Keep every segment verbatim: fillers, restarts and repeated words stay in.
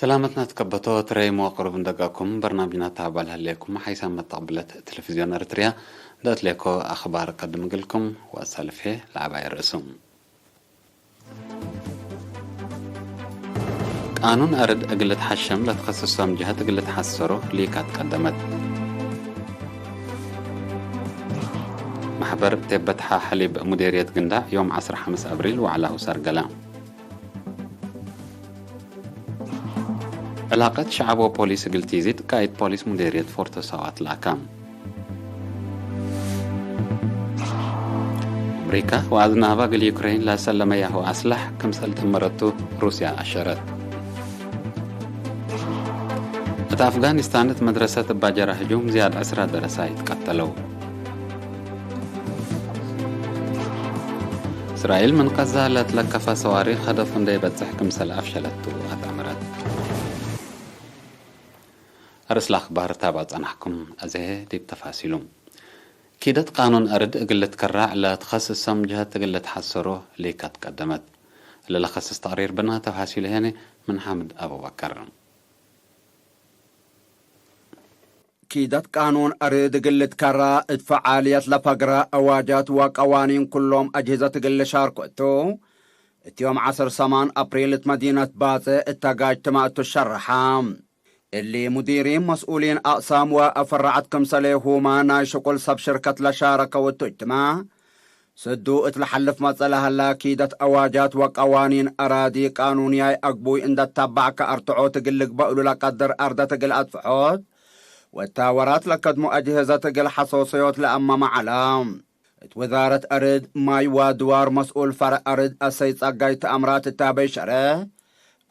ሰላመትና ትከበቶ ትረይሞ ቅሩብ እንደጋኩም በርናምጅና ተሃባል ህሌኩም ሓይሳም መተቅብለት ቴሌቪዝዮን ኤረትርያ እንደ እትሌኮ አኽባር ቀድም እግልኩም ወአሳልፌ ለዐባይ ርእሱ። ቃኑን አርድ እግል ልትሐሸም ለትከሰሶም ጀሀት እግል ልትሐሰሮ ሊካት ቀደመት። መሕበር ቴበትሓ ሐሊብ ሙዴርየት ግንዳዕ ዮም ዐስር ሐምስ አብሪል ወዐላሁ ሰርገለ። ዕላቀት ሸዐብ ወፖሊስ እግል ቲዚድ፣ ቃእድ ፖሊስ ሙዴርየት ፎርቶ ሳዋ ትላከ። አምሪካ ወአዝናበ እግል ዩክሬን ለሰለመያሁ አስላሕ ክምሰል ደመረቱ ሩስያ አሸረት። እት አፍጋኒስታን እት መድረሰት እብ ባጀረ ህጁም ዝያድ ዕስራ ደረሳይ ትቀተለው። እስራኤል ምን ቀዛ ለትለከፈ ሰዋሪክ ሀደፉ እንዴ በጽሕ ክምሰል አፍሸለቱ አትአመረት። አርእስ ለአክባር ታብዕ ጸናሕኩም፣ አዜ ዲብ ተፋሲሉ። ኪደት ቃኑን አርድ እግል ልትከራዕ ለትከስሰም ጀሀት እግል ልትሐሰሮ ሊካት ቀደመት። እለ ለከስስ ተቅሪር ብነ፣ ተፋሲሉ ሄነ ምን ሓምድ አቡበከር። ኪደት ቃኑን አርድ እግል ልትከራ እት ፈዓልየት ለፈግረ አዋጃት ወቀዋኒን ኩሎም አጅህዘት እግል ልሻርኮ እቱ። እት ዮም ዐስር ሰማን አፕሪል እት መዲነት ባጽዕ እት ተጋጅትመ እቱ ሸረሐ። እሊ ሙዲሪን መስኡሊን አቅሳም ወአፈራዐት ክምሰሌሁመ ናይ ሽቁል ሰብ ሽርከት ለሻረከው እቱ እጅትማዕ፣ ስዱ እት ለሐልፍ መጸ ለሀላ ኪደት አዋጃት ወቀዋኒን አራዲ ቃኑንያይ አግቡይ እንደ ተባዕከ አርትዖት እግል ልግበእ እሉ ለቀድር አርደት እግል አድፍዖት ወታወራት ለከድሙ አጅህዘት እግል ሐሶሰዮት ለአመመ ዐለ። እት ወዛረት አርድ ማይ ወድዋር መስኡል ፈርዕ አርድ አሰይድ ጸጋይ ተአምራት እተ በሸረ፣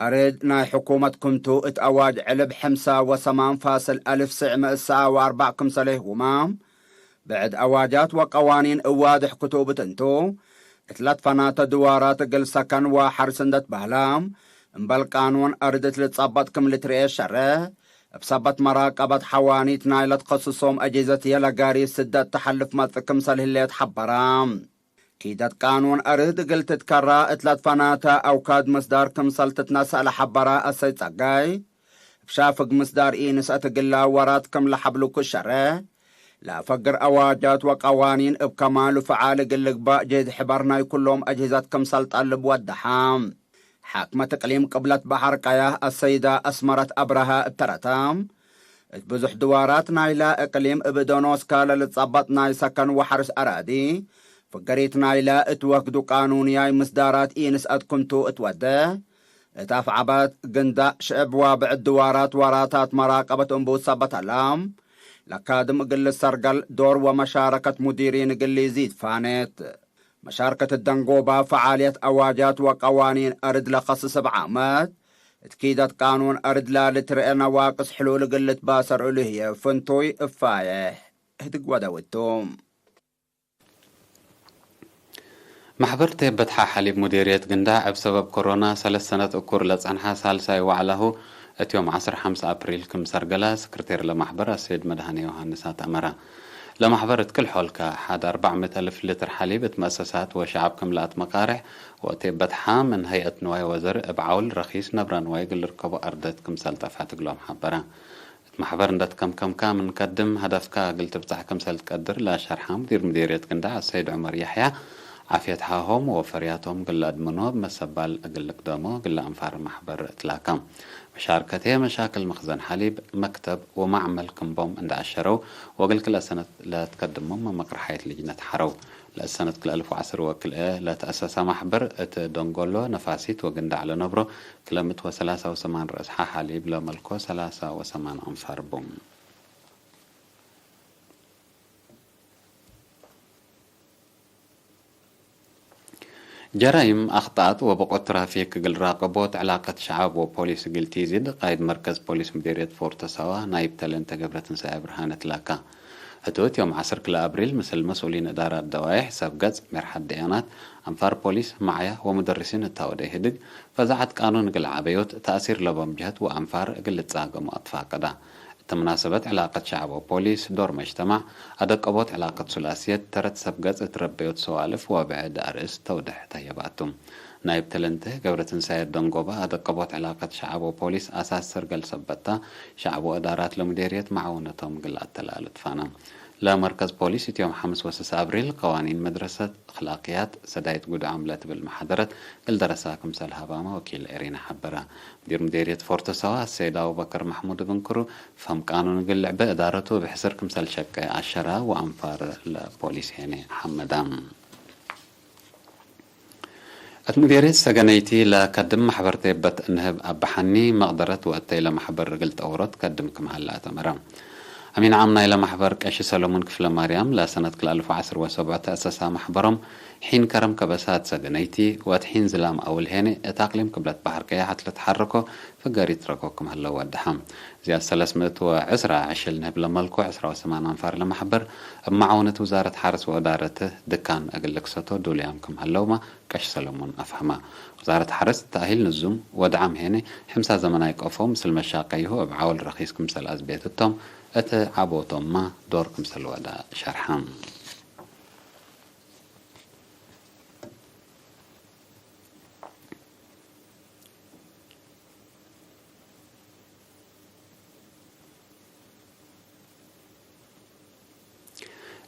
አርድ ናይ ሕኩመት ክምቱ እት አዋጅ ዕልብ ሕምሳ ወሰማን ፋስል አልፍ ስዕ ምእት ሰዓ ወአርበዕ ክምሰሌሁመ፣ ብዕድ አዋጃት ወቀዋኒን እብ ዋድሕ ክቱብት እንቱ፣ እት ለትፈናተ ድዋራት እግል ሰከን ወሐርስ እንደ ትበህለ፣ እምበል ቃኑን አርድ እት ልትጸበጥ ክም ልትርኤ ሸረ፣ እብ ሰበት መራቀበት ሐዋኒት ናይ ለትከስሶም አጅህዘት ህዬ ለጋሪ ስደት ተሐልፍ መጽእ ክምሰል ህሌት ሐበረ። ኪደት ቃኑን አርድ እግል ትትከራ እት ለትፈናተ አውካድ ምስዳር ክምሰል ትትነሰእ ለሐበረ አሰይድ ጸጋይ፣ እብ ሻፍግ ምስዳር ኢንስአት እግላ ወራት ክም ለሐብሉ ክሸረ፣ ለአፈግር አዋጃት ወቀዋኒን እብ ከማሉ ፍዓል እግል ልግባእ ጅህድ ሕበር ናይ ኩሎም አጅህዘት ክምሰል ጠልብ ወደሐ። ሓክመት እቅሊም ቅብለት በሐር ቀያህ አሰይዳ አስመረት አብረሃ እብ ተረታ፣ እት ብዙሕ ድዋራት ናይላ እቅሊም እብ እዶኖስካ ለልትጸበጥ ናይ ሰከን ወሐርስ አራዲ፣ ፍገሪት ናይላ እት ወክዱ ቃኑንያይ ምስዳራት ኢንስአት ክምቱ እት ወደ፣ እት አፍዐበት፣ ግንዳዕ፣ ሽዕብ ወብዕድ ድዋራት ወራታት መራቀበት እንቡት ሰበት አላም፣ ለካድም እግል ልሰርገል ዶር ወመሻረከት ሙዲሪን እግል ሊዚድ ፋኔት። መሻርከት ደንጎባ ፈዓልየት አዋጃት ወቀዋኒን አርድ ለከስስ እብ ዓመት፣ እት ኪደት ቃኑን አርድ ላልትርኤ ነዋቅስ ሕሉል እግል ልትባሰር እሉ ህዬ ፍንቱይ እፋዬሕ ህድግ ወደውቱ። መሕበር ቴበትሓ ሐሊብ ሙዴርየት ግንዳዕ እብ ሰበብ ኮሮና ሰለስ ሰነት እኩር ለጸንሐ ሳልሳይ ወዕላሁ እት ዮም ዐስር ሐምስ አፕሪል ክም ሰርገለ፣ ስክርቴር ለመሕበር አሰይድ መድሃኔ ዮሃንስ አትአመረ። ለመሕበር እት ክል ሖልከ ሐድ አርበዕ ምእት አልፍ ሊትር ሐሊብ እት መአሰሳት ወሸዐብ ክም ለአትመቃሬሕ ወእቴ በትሐ ምን ሀይአት ንዋይ ወዘር እብ ዐውል ረኪስ ነብረ ንዋይ እግል ልርከቡ አርደት ክምሰል ጠፍዐት እግሎም ሐበረ። እት መሕበር እንደ ትከምከምካ ምን ከድም ሀደፍካ እግል ትብጸሕ ክምሰል ትቀድር ለሸርሐ ሙዲር ምዴርየት ግንዳዕ አሰይድ ዑመር የሕያ፣ ዓፍየት ሐሆም ወወፈርያቶም እግል ለአድምኖ እብ መሰባል እግል ልቅደሞ እግል ለአንፋር መሕበር እትላከ። መሻርከቴ መሻክል መክዘን ሐሊብ፣ መክተብ ወመዐመል ክም ቦም እንደ አሸረው፣ ወእግል ክልኤ ሰነት ለትከድሞም መመቅርሓየት ልጅነት ሐረው። ለእሰነት ክልኤ አልፍ ወዐስር ወክልኤ ለተአሰሰ ማሕበር፣ እት ደንጎሎ፣ ነፋሲት ወግንዳዕ ለነብሮ ክለ ምእት ወሰላሳ ወሰማን ረአስ ሐ ሐሊብ ለመልኮ ሰላሳ ወሰማን አንፋር ቦም። ጀራይም፣ አክጣእት ወበቆት ትራፊክ እግል ራቀቦት፣ ዕላቀት ሸዐብ ወፖሊስ እግል ቲዚድ፣ ቃይድ መርከዝ ፖሊስ ምዴርየት ፎርቶ ሳዋ ናይብ ተለንተ ገብረትንሳኤ ብርሃነ ትላካ። ህቱ እት ዮም ዐስር ክልኤ አብሪል፣ ምስል መስኡሊን እዳራት ደዋይሕ፣ ሰብ ገጽ፣ ሜርሐት ደያናት፣ አንፋር ፖሊስ፣ መዕያ ወሙደርሲን እታ ወደ ኢህድግ፣ ፈዛዐት ቃኑን እግል ዐበዮት፣ ተእሲር ለቦም ጀህት ወአንፋር እግል ልትጻገሙ አትፋቀዳ። እት መናሰበት ዕላቀት ሸዐብ ወፖሊስ፣ ዶር መጅተማዕ፣ አደቀቦት ዕላቀት ሱላስየት፣ ተረት ሰብ ገጽ እት ረበዮት ሰዋልፍ ወብዕድ አርእስ ተውደሕ ተህየባቱ። ናይብ ተለንተ ገብረትንሳኤ ደንጎባ፣ አደቀቦት ዕላቀት ሸዐብ ወፖሊስ አሳስ ሰርገል ሰበት ታ፣ ሸዐብ ወእዳራት ለሙዴርየት መዓውነቶም እግል ለአተላሉ ትፋና። ለመርከዝ ፖሊስ፣ እት ዮም ሐምስ ወስስ አብሪል፣ ቀዋኒን መድረሰት፣ እክላቅያት፣ ሰዳይት ጉድዓም ለትብል መሓደረት እግል ደረሳ ክምሰል ሀባመ ወኪል ኤሪና ሐበረ። ሙዲር ሙዴርየት ፎርቶ ሰዋ፣ አሰይድ አቡበከር መሕሙድ እብ እንክሩ፣ ፈም ቃኑን እግል ልዕበ እዳረቱ እብ ሕስር ክምሰል ሸቄ አሸራ፣ ወአንፋር ለፖሊስ ሄኔ ሐመዳ። እት ሙዴርየት ሰገነይቲ ለከድም መሕበር ቴበት እንህብ አበሐኒ መቅደረት ወእተይ ለመሕበር እግል ጠውሮት ከድም ክም ሀለ አተመረ። አሚን ዓም ናይለ መሕበር ቀሺ ሰለሙን ክፍለማርያም፣ ለሰነት ክልኤ አልፍ ወዐስር ወሰብዕ ተአሰሳ መሕበሮም ሒን ከረም ከበሳት ሰገነይቲ፣ ወእት ሒን ዝላም አውል ሄኔ እት አቅሊም ቅብለት በሐር ቀያሐት ለትሐረኮ ፍገር ይትረኮ ክም ህለው ወደሐ። ዝያድ ሰለስ ምእት ወዕስራ ዕሽል ንህብ ለመልኮ ዕስራ ወሰማን አንፋር ለመሕበር፣ እብ መዓውነት ውዛረት ሐርስ ወእዳረት ድካን እግል ልክሰቶ ዱልያም ክም ህለውመ ቀሽ ሰለሙን አፍሀመ። ውዛረት ሐርስ ተእሂል ንዙም ወድዓም ሄነ፣ ሕምሳ ዘመናይ ቀፎ ምስል መሻቀይሁ እብ ዐውል ረኪስ ክምሰል አዝቤት እቶም፣ እት ዐቦቶምመ ዶር ክምሰል ወደ ሸርሐ።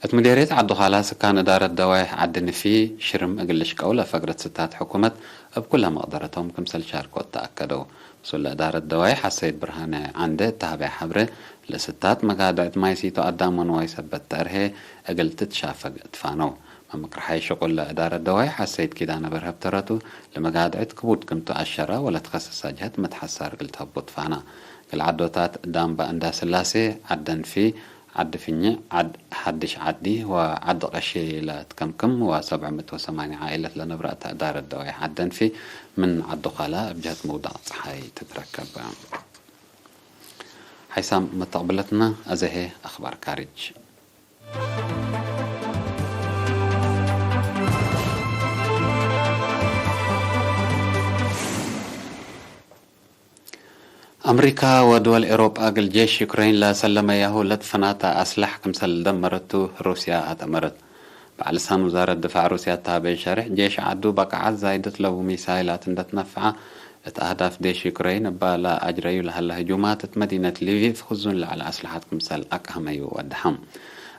እት ምዴርየት ዐዱ ኻላ ስካን እዳረት ደዋይሕ ዐዲ ንፊ ሽርም እግል ልሽቀው ለፈግረት ስታት ሕኩመት እብ ኩለ መቅደረቶም ክምሰል ሻርኮት ተአከደው። ምስል እዳረት ደዋይሕ አሰይድ ብርሃነ ዐንደ እት ተሀበየ ሐብሬ፣ ለስታት መጋድዕት ማይ ሲቶ አዳም ወንዋይ ሰበት ተአርሄ እግል ትትሻፈግ ትፋነው። መምቅርሓይ ሽቁል ለእዳረት ደዋይሕ አሰይድ ኪዳነ በርሀ ብተረቱ፣ ለመጋድዕት ክቡድ ክምቱ አሸራ ወለትከሰሳ ጀህት መትሐሳር እግል ተህቡ ትፋና። እግል ዐዶታት ዳምባ እንዳስላሴ፣ ዐደንፊ፣ ዐዲ ፍኝዕ፣ ሐድሽ ዐዲ ወዐዲ ቀሺ ለትከምክም ወሰብዕ ምእት ወሰማንያ ዓኢለት ለነብረ እተ እዳረት ደዋይሕ ዐደንፊ ምን ዐዱ ኻላ እብ ጀህት ምውዳቅ ጸሓይ ትትረከብ። ሓይሳም መተቅብለትነ፣ አዜ ህዬ አኽባር ካርጅ። አምሪካ ወድወል ኤሮጳ እግል ጄሽ ዩክረይን ለሰለመያሁ ለትፈናተ አስላሕ ክምሰል ደመረቱ ሩስያ አተመረት። በዐል ልሳን ውዛረት ድፋዕ ሩስያ እተ ሀበየ ሸሬሕ፣ ጄሽ ዐዱ በቃዓት ዛይደት ለቡ ሚሳይላት እንደ ትነፍዐ፣ እት አህዳፍ ዴሽ ዩክረይን እባ ለአጅረዩ ለሀለ ህጁማት እት መዲነት ሊቪቭ ክዙን ለዐለ አስለሐት ክምሰል አቅሀመዩ ወደሐም።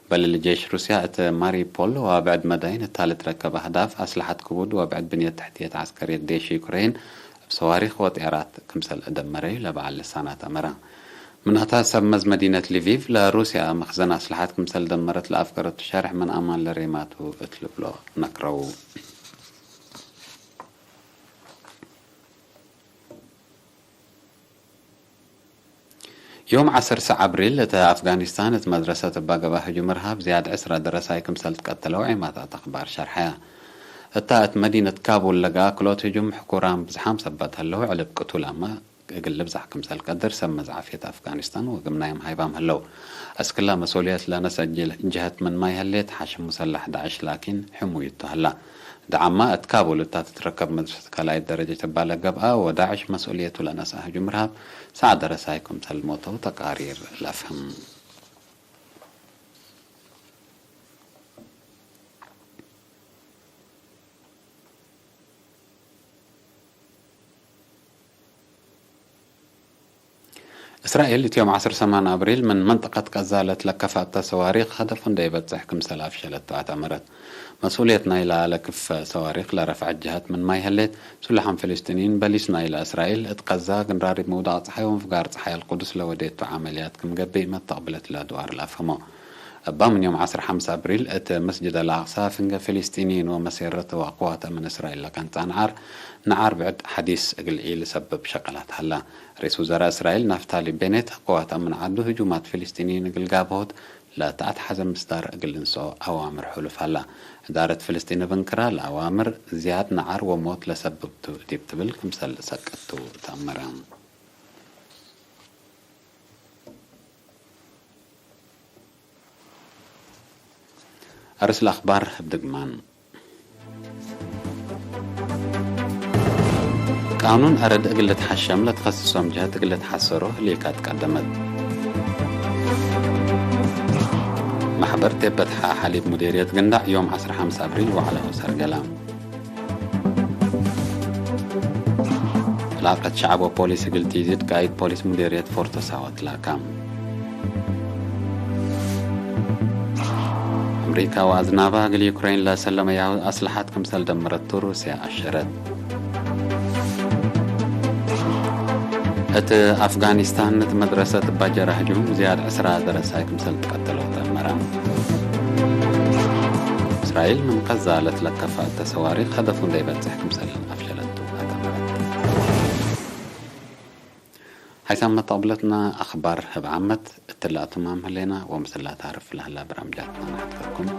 በልል ጄሽ ሩስያ እት ማሪዩፖል ወብዕድ መዳይን እታ ልትረከብ አህዳፍ አስለሐት ክቡድ ወብዕድ ብንየት ተሕትየት ዐስከርየት ዴሽ ዩክረይን እብ ሰዋሪክ ወጥያራት ክምሰል ደመረዩ ለበዐል ልሳናት አመረ። ምናተ ሰብ መዝ መዲነት ሊቪቭ ለሩስያ መክዘን አስለሐት ክምሰል ደመረት ለአፍገረቱ ሸርሕ ምን አማን ለሬማቱ እት ልብሎ ነክረው። ዮም ዐሰርሰ አብሪል እተ አፍጋኒስታን እት መድረሰት እባ ገብአ ህጁም እርሃብ ዝያድ ዕስረ ደረሳይ ክምሰል ትቀተለው ዔማታት አኽባር ሸርሐያ። እታ እት መዲነት ካቡል ለገአ ክሎት ህጁም ሕኩራም ብዝሓም ሰበት ሀለው ዕልብ ቅቱላመ እግል ልብዛሕ ክምሰል ቀድር ሰብ መዝዓፍየት አፍጋኒስታን ወግምናይም ሃይባም ህለው። አስክላ መሶልየት ለነስአ ጅ-፣ ጀህት ምን ማይ ህሌት ሓሽም ሙሰላሕ ዳዕሽ ላኪን ሕሙይ ቱ ሀላ። ደዓማ እት ካቡል እታ ትትረከብ መድረሰት ካልኣይት ደረጀት እባ ለገብአ ወዳዕሽ መስኡልየቱ ለነስአ ህጁም እርሃብ ሰዓ ደረሳይ ክምሰል ሞተው ተቃሪር ለአፍህም። እስራኤል እት ዮም ዐስር ሰማን አብሪል ምን መንጠቀት ቀዛ ለትለከፈ እተ ሰዋሪክ ሀደፉ እንዴ ኢበጽሕ ክምሰል አፍሸለቱ አተመረት። መስኡልየት ናይለ ለክፍ ሰዋሪክ ለረፍዐት ጀሀት ምን ማይ ህሌት፣ ሱላሐም ፍልስጢንይን በሊስ ናይለ እስራኤል እት ቀዛ ግንራሪብ ምውዳቅ ጸሓይ ወእንፍጋር ጸሓይ አልቁዱስ ለወዴቱ ዐመልያት ክም ገብእ መተቅብለት ለአድዋር ለአፍህሞ። እባ ምን ዮም ዐስር ሐምስ አብሪል እት መስጅድ አልአቅሳ ፍንገ ፍልስጢንይን ወመሴረት ወአቅዋተ ምን እስራኤል ለከንጸ አንዓር፣ ነዓር ብዕድ ሐዲስ እግል ኢልሰብብ ሸቀላት ሀላ። ርኢስ ውዘራእ እስራኤል ናፍታሊ ቤኔት፣ አቅዋተ ምን ዐዱ ህጁማት ፍልስጢንይን እግል ጋብሆት ለተአትሐዘ ምስዳር እግል ልንሰኦ አዋምር ሕሉፍ ሀላ። እዳረት ፍልስጢን እብ እንክራ ለአዋምር፣ ዝያድ ነዓር ወሞት ለሰብብ ቱ ዲብ ትብል ክምሰል ሰቀት ቱ ተአመረ። አርእስ ለአኽባር እብ ድግማን። ቃኑን አረድ እግል ልትሐሸም ለትኸስሶም ጀህት እግል ልትሐሰሮ ህሌካት ቀደመት። መሕበር ቴበት ሐ ሐሊብ ሙዴርየት ግንዳዕ ዮም ዐስር ሐምስ አብሪል ወዐለው ሰርገላ። ጣቀት ሸዐብ ወፖሊስ እግል ቲዚድ፣ ቃይድ ፖሊስ ሙዴርየት ፎርቶ ሳዋ ትላካ። አምሪካ ወአዝናባ እግል ዩክሬን ለሰለመያሁ አስለሐት ክምሰል ደመረቱ ሩስያ አሸረት። እት አፍጋኒስታን እት መድረሰት እብ ባጀረ ህጁም ዝያድ ዕስራ ደረሳይ ክምሰል ትቀተለው ተአመረ። እስራኤል ምን ቀዛ ለትለከፈ እተ ሰዋሪክ ሀደፉ እንዴ በጽሕ ክምሰል አፍሸለቱ አተመረት። ሀይሳም መተቅብለትና አክባር ህብ ዓመት እትለ አትማም ህሌና ወምስላ ታርፍ ለህላ በራምጃትና ነሐትከኩም።